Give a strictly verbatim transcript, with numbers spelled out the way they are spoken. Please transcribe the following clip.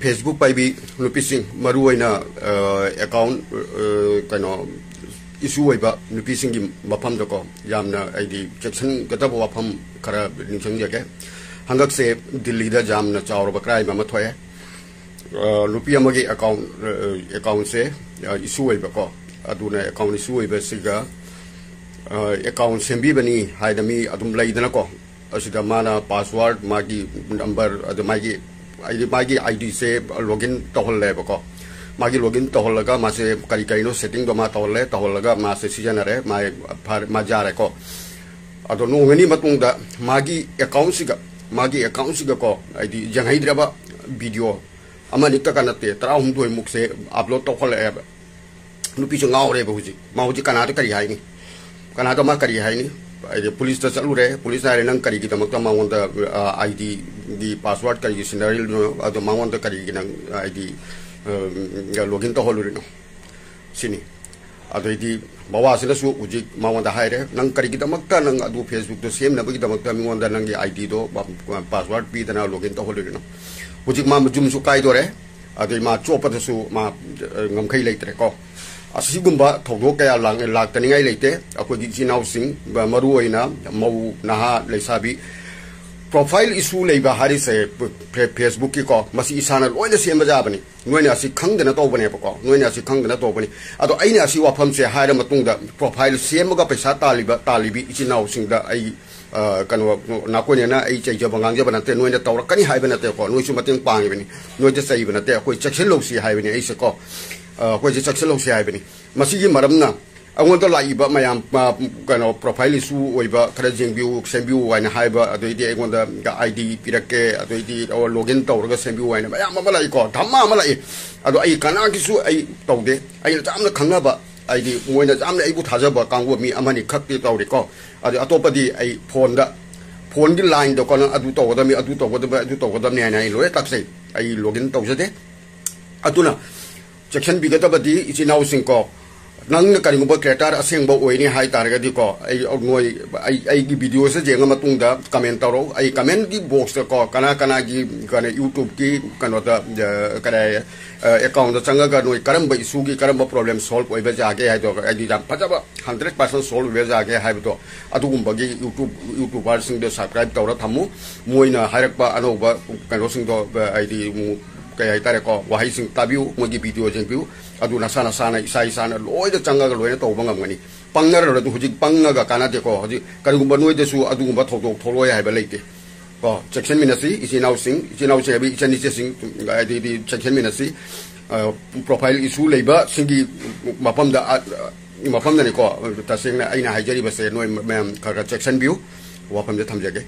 Facebook ꯄꯥꯏꯕꯤ ꯅꯨꯄꯤꯁꯤꯡ, ꯃꯔꯨꯑꯣꯏꯅ account ꯀꯩꯅꯣ ꯏꯁꯨ ꯑꯣꯏꯕ ꯅꯨꯄꯤꯁꯤꯡꯒꯤ ꯃꯐꯝꯗꯀꯣ, ꯌꯥꯝꯅ ꯍꯥꯏꯗꯤ ꯆꯦꯛꯁꯤꯟꯒꯗꯕ ꯋꯥꯐꯝ ꯈꯔ ꯅꯤꯡꯁꯤꯡꯖꯒꯦ꯫ ꯍꯟꯗꯛꯁꯦ ꯗꯤꯜꯂꯤꯗ ꯌꯥꯝꯅ ꯆꯥꯎꯔꯕ ꯀ꯭ꯔꯥꯏꯝ ꯑꯃ ꯊꯣꯛꯑꯦ꯫ ꯅꯨꯄꯤ ꯑꯃꯒꯤ ꯑꯦꯀꯥꯎꯟ ꯑꯦꯀꯥꯎꯟꯁꯦ ꯏꯁꯨ ꯑꯣꯏꯕꯀꯣ꯫ ꯑꯗꯨꯅ ꯑꯦꯀꯥꯎꯟ ꯏꯁꯨ ꯑꯣꯏꯕꯁꯤꯒ ꯑꯦꯀꯥꯎꯟ ꯁꯦꯝꯕꯤꯕꯅꯤ ꯍꯥꯏꯅ ꯃꯤ ꯑꯗꯨꯝ ꯂꯩꯗꯅꯀꯣ꯫ ꯑꯁꯤꯗ ꯃꯥꯅ ꯄꯥꯁꯋꯥꯔꯗ, ꯃꯥꯒꯤ ꯅꯝꯕꯔ, ꯑꯗꯨ ꯃꯥꯒꯤ ꯍꯥꯏꯗꯤ ꯃꯥꯒꯤ ꯑꯥꯏ ꯗꯤꯁꯦ ꯂꯣꯒꯏꯟ ꯇꯧꯍꯜꯂꯦꯕꯀꯣ꯫ ꯃꯥꯒꯤ ꯂꯣꯒꯏꯟ ꯇꯧꯍꯜꯂꯒ ꯃꯥꯁꯦ ꯀꯔꯤ ꯀꯔꯤꯅꯣ ꯁꯦꯠꯇꯤꯡꯗꯣ ꯃꯥ ꯇꯧꯍꯜꯂꯦ, ꯇꯧꯍꯜꯂꯒ ꯃꯥꯁꯦ ꯁꯤꯖꯤꯟꯅꯔꯦ, ꯃꯥ ꯐꯔꯦ, ꯃꯥ ꯌꯥꯔꯦꯀꯣ꯫ ꯑꯗꯣ ꯅꯣꯡ ꯅꯤꯅꯤ ꯃꯇꯨꯡꯗ ꯃꯥꯒꯤ ꯑꯦꯀꯥꯎꯟꯁꯤꯒ, ꯃꯥꯒꯤ ꯑꯦꯀꯥꯎꯟꯁꯤꯒꯀꯣ, ꯍꯥꯏꯗꯤ ꯌꯦꯡꯍꯩꯗ꯭ꯔꯕ ꯚꯤꯗꯤꯑꯣ ꯑꯃꯅꯤꯇꯒ ꯅꯠꯇꯦ, ꯇꯔꯥꯍꯨꯝꯗꯣꯏꯃꯨꯛꯁꯦ ꯑꯞꯂꯣꯗ ꯇꯧꯈꯠꯂꯛꯑꯦꯕ꯫ ꯅꯨꯄꯤꯁꯨ ꯉꯥꯎꯔꯦꯕ ꯍꯧꯖꯤꯛ꯫ ꯃꯥ ꯍꯧꯖꯤꯛ ꯀꯅꯥꯗ ꯀꯔꯤ ꯍꯥꯏꯅꯤ? ꯀꯅꯥꯗ ꯃꯥ ꯀꯔꯤ ꯍꯥꯏꯅꯤ? ꯍꯥꯏꯗꯤ ꯄꯨꯂꯤꯁꯇ ꯆꯠꯂꯨꯔꯦ, ꯄꯨꯂꯤꯁꯅ ꯍꯥꯏꯔꯦ, "ꯅꯪ ꯀꯔꯤꯒꯤꯗꯃꯛꯇ ꯃꯉꯣꯟꯗ ꯑꯥꯏ ꯗꯤꯒꯤ ꯄꯥꯁꯋꯥꯔꯗ ꯀꯔꯤꯒꯤ ꯁꯤꯟꯅꯔꯤꯅꯣ? ꯑꯗꯣ ꯃꯉꯣꯟꯗ ꯀꯔꯤꯒꯤ ꯅꯪ ꯍꯥꯏꯗꯤ ꯂꯣꯒꯏꯟ ꯇꯧꯍꯜꯂꯨꯔꯤꯅꯣ?" ꯁꯤꯅꯤ꯫ ꯑꯗꯩꯗꯤ ꯃꯋꯥꯁꯤꯅꯁꯨ ꯍꯧꯖꯤꯛ ꯃꯉꯣꯟꯗ ꯍꯥꯏꯔꯦ, "ꯅꯪ ꯀꯔꯤꯒꯤꯗꯃꯛꯇ ꯅꯪ ꯑꯗꯨ ꯐꯦꯁꯕꯨꯛꯇꯣ ꯁꯦꯝꯅꯕꯒꯤꯗꯃꯛꯇ ꯃꯤꯉꯣꯟꯗ ꯅꯪꯒꯤ ꯑꯥꯏ ꯗꯤꯗꯣ ꯄꯥꯁꯋꯥꯔꯗ ꯄꯤꯗꯅ ꯂꯣꯒꯏꯟ ꯇꯧꯍꯜꯂꯨꯔꯤꯅꯣ?" ꯍꯧꯖꯤꯛ ꯃꯥ ꯌꯨꯝꯁꯨ ꯀꯥꯏꯗꯣꯔꯦ, ꯑꯗꯩ ꯃꯥ ꯆꯣꯞꯄꯗꯁꯨ ꯃꯥ ꯉꯝꯈꯩ ꯂꯩꯇ꯭ꯔꯦꯀꯣ꯫ ꯑꯁꯤꯒꯨꯝꯕ ꯊꯧꯗꯣꯛ ꯀꯌꯥ ꯂꯥꯛꯇꯅꯤꯡꯉꯥꯏ ꯂꯩꯇꯦ꯫ ꯑꯩꯈꯣꯏꯒꯤ ꯏꯆꯤꯟ ꯏꯅꯥꯎꯁꯤꯡ, ꯃꯔꯨ ꯑꯣꯏꯅ ꯃꯧ ꯅꯍꯥ ꯂꯩꯁꯥꯕꯤ, ꯄ꯭ꯔꯣꯐꯥꯏꯜ ꯏꯁꯨ ꯂꯩꯕ ꯍꯥꯏꯔꯤꯁꯦ ꯐꯦꯁꯕꯨꯛꯀꯤꯀꯣ, ꯃꯁꯤ ꯏꯁꯥꯅ ꯂꯣꯏꯅ ꯁꯦꯝꯕ ꯌꯥꯕꯅꯤ꯫ ꯅꯣꯏꯅ ꯑꯁꯤ ꯈꯪꯗꯅ ꯇꯧꯕꯅꯦꯕꯀꯣ, ꯅꯣꯏꯅ ꯑꯁꯤ ꯈꯪꯗꯅ ꯇꯧꯕꯅꯤ꯫ ꯑꯗꯣ ꯑꯩꯅ ꯑꯁꯤ ꯋꯥꯐꯝꯁꯦ ꯍꯥꯏꯔ ꯃꯇꯨꯡꯗ, ꯄ꯭ꯔꯣꯐꯥꯏꯜ ꯁꯦꯝꯃꯒ ꯄꯩꯁꯥ ꯇꯥꯜꯂꯤꯕ, ꯇꯥꯜꯂꯤꯕꯤ ꯏꯆꯤꯟ ꯏꯅꯥꯎꯁꯤꯡꯗ ꯑꯩ ꯀꯩꯅꯣ, ꯅꯥꯀꯣꯏꯅꯅ ꯑꯩ ꯆꯩꯖꯕ ꯉꯥꯡꯖꯕ ꯅꯠꯇꯦ, ꯅꯣꯏꯅ ꯇꯧꯔꯛꯀꯅꯤ ꯍꯥꯏꯕ ꯅꯠꯇꯦꯀꯣ, ꯅꯣꯏꯁꯨ ꯃꯇꯦꯡ ꯄꯥꯡꯉꯤꯕꯅꯤ, ꯅꯣꯏꯗ ꯆꯩꯕ ꯅꯠꯇꯦ꯫ ꯑꯩꯈꯣꯏ ꯆꯦꯛꯁꯤꯜꯍꯧꯁꯤ ꯍꯥꯏꯕꯅꯤ ꯑꯩꯁꯦꯀꯣ꯫ ꯑꯩꯈꯣꯏꯁꯦ ꯆꯦꯛꯁꯤꯜꯍꯧꯁꯤ ꯍꯥꯏꯕꯅꯤ꯫ ꯃꯁꯤꯒꯤ ꯃꯔꯝꯅ ꯑꯩꯉꯣꯟꯗ ꯂꯥꯛꯏꯕ ꯃꯌꯥꯝ, ꯀꯩꯅꯣ, ꯄ꯭ꯔꯣꯐꯥꯏꯜ ꯏꯁꯨ ꯑꯣꯏꯕ ꯈꯔ ꯌꯦꯡꯕꯤꯌꯨ, ꯁꯦꯝꯕꯤꯌꯨ ꯍꯥꯏꯅ ꯍꯥꯏꯕ, ꯑꯗꯩꯗꯤ ꯑꯩꯉꯣꯟꯗ ꯑꯥꯏ ꯗꯤ ꯄꯤꯔꯛꯀꯦ, ꯑꯗꯩꯗꯤ ꯂꯣꯒꯏꯟ ꯇꯧꯔꯒ ꯁꯦꯝꯕꯤꯌꯨ ꯍꯥꯏꯅ ꯃꯌꯥꯝ ꯑꯃ ꯂꯥꯛꯏꯀꯣ, ꯙꯝꯃꯥ ꯑꯃ ꯂꯥꯛꯏ꯫ ꯑꯗꯣ ꯑꯩ ꯀꯅꯥꯒꯤꯁꯨ ꯑꯩ ꯇꯧꯗꯦ꯫ ꯑꯩꯅ ꯌꯥꯝꯅ ꯈꯪꯅꯕ, ꯍꯥꯏꯗꯤ ꯃꯣꯏꯅ ꯌꯥꯝꯅ ꯑꯩꯕꯨ ꯊꯥꯖꯕ ꯀꯥꯡꯕꯨ ꯃꯤ ꯑꯃꯅꯤ ꯈꯛꯇꯤ ꯇꯧꯔꯤꯀꯣ꯫ ꯑꯗꯨ ꯑꯇꯣꯞꯄꯗꯤ ꯑꯩ ꯐꯣꯟꯗ, ꯐꯣꯟꯒꯤ ꯂꯥꯏꯟꯗꯀꯣ, "ꯅꯪ ꯑꯗꯨ ꯇꯧꯒꯗꯕꯅꯤ, ꯑꯗꯨ ꯇꯧꯒꯗꯕꯅꯤ, ꯑꯗꯨ ꯇꯧꯒꯗꯕꯅꯤ" ꯍꯥꯏꯅ ꯑꯩ ꯂꯣꯏꯅ ꯇꯥꯛꯆꯩ꯫ ꯑꯩ ꯂꯣꯒꯏꯟ ꯇꯧꯖꯗꯦ꯫ ꯑꯗꯨꯅ ꯆꯦꯛꯁꯤꯟꯕꯤꯒꯗꯕꯗꯤ ꯏꯆꯤꯟ ꯏꯅꯥꯎꯁꯤꯡꯀꯣ, ꯅꯪꯅ ꯀꯔꯤꯒꯨꯝꯕ creator ꯑꯁꯦꯡꯕ ꯑꯣꯏꯅꯤ ꯍꯥꯏ ꯇꯥꯔꯒꯗꯤꯀꯣ, ꯑꯩ ꯅꯣꯏ, ꯑꯩ, ꯑꯩꯒꯤ videoꯁꯦ ꯌꯦꯡꯉ ꯃꯇꯨꯡꯗ comment ꯇꯧꯔꯣ꯫ ꯑꯩ commentꯀꯤ boxꯇꯀꯣ, ꯀꯅꯥ ꯀꯅꯥꯒꯤ, ꯀꯩꯅꯣ, YouTubeꯀꯤ ꯀꯩꯅꯣꯗ, ꯑ, ꯀꯔꯤ, ꯑ, accountꯇ ꯆꯪꯉꯒ ꯅꯣꯏ ꯀꯔꯝꯕ issueꯒꯤ ꯀꯔꯝꯕ problem solve ꯑꯣꯏꯕ ꯌꯥꯒꯦ ꯍꯥꯏꯗꯣ, ꯑꯩꯗꯤ ꯌꯥꯝ ꯐꯖꯕ hundred percent solve ꯑꯣꯏꯕ ꯌꯥꯒꯦ ꯍꯥꯏꯕꯗꯣ, ꯑꯗꯨꯒꯨꯝꯕꯒꯤ YouTube, YouTuberꯁꯤꯡꯗꯣ subscribe ꯇꯧꯔ ꯊꯝꯃꯨ꯫ ꯃꯣꯏꯅ ꯍꯥꯏꯔꯛꯄ ꯑꯅꯧꯕ ꯀꯩꯅꯣꯁꯤꯡꯗꯣ, ꯑ, ꯍꯥꯏꯗꯤ, ꯎꯝ, ꯀꯩ ꯍꯥꯏꯇꯥꯔꯦꯀꯣ, ꯋꯥꯍꯩꯁꯤꯡ ꯇꯥꯕꯤꯌꯨ, ꯃꯣꯏꯒꯤ video ꯌꯦꯡꯕꯤꯌꯨ꯫ ꯑꯗꯨ ꯅꯁꯥ ꯅꯁꯥꯅ, ꯏꯁꯥ ꯏꯁꯥꯅ ꯂꯣꯏꯅ ꯆꯪꯉꯒ ꯂꯣꯏꯅ ꯇꯧꯕ ꯉꯝꯒꯅꯤ꯫ ꯄꯪꯅꯔꯨꯔꯗꯨ ꯍꯧꯖꯤꯛ ꯄꯪꯉꯒ ꯀꯥꯟꯅꯗꯦꯀꯣ꯫ ꯍꯧꯖꯤꯛ ꯀꯔꯤꯒꯨꯝꯕ ꯅꯣꯏꯗꯁꯨ ꯑꯗꯨꯒꯨꯝꯕ ꯊꯧꯗꯣꯛ ꯊꯣꯛꯂꯛꯑꯣꯏ ꯍꯥꯏꯕ ꯂꯩꯇꯦ꯫ ꯀꯣ, ꯆꯦꯛꯁꯤꯟꯃꯤꯟꯅꯁꯤ, ꯏꯆꯤꯟ ꯏꯅꯥꯎꯁꯤꯡ, ꯏꯆꯤꯟ ꯏꯅꯥꯎꯁꯤꯡ ꯍꯥꯏꯕꯗꯤ ꯏꯆꯟ ꯏꯆꯦꯁꯤꯡ, ꯍꯥꯏꯗꯤ ꯆꯦꯛꯁꯤꯟꯃꯤꯟꯅꯁꯤ꯫ ꯑ, profile issue ꯂꯩꯕꯁꯤꯡꯒꯤ ꯃꯐꯝꯗ, ꯑ, ꯃꯐꯝꯗꯅꯤꯀꯣ, ꯇꯁꯦꯡꯅ ꯑꯩꯅ ꯍꯥꯏꯖꯔꯤꯕꯁꯦ꯫ ꯅꯣꯏ ꯃꯌꯥꯝ ꯈꯔ ꯈꯔ ꯆꯦꯛꯁꯤꯟꯕꯤꯌꯨ꯫ ꯋꯥꯐꯝꯁꯦ ꯊꯝꯖꯒꯦ꯫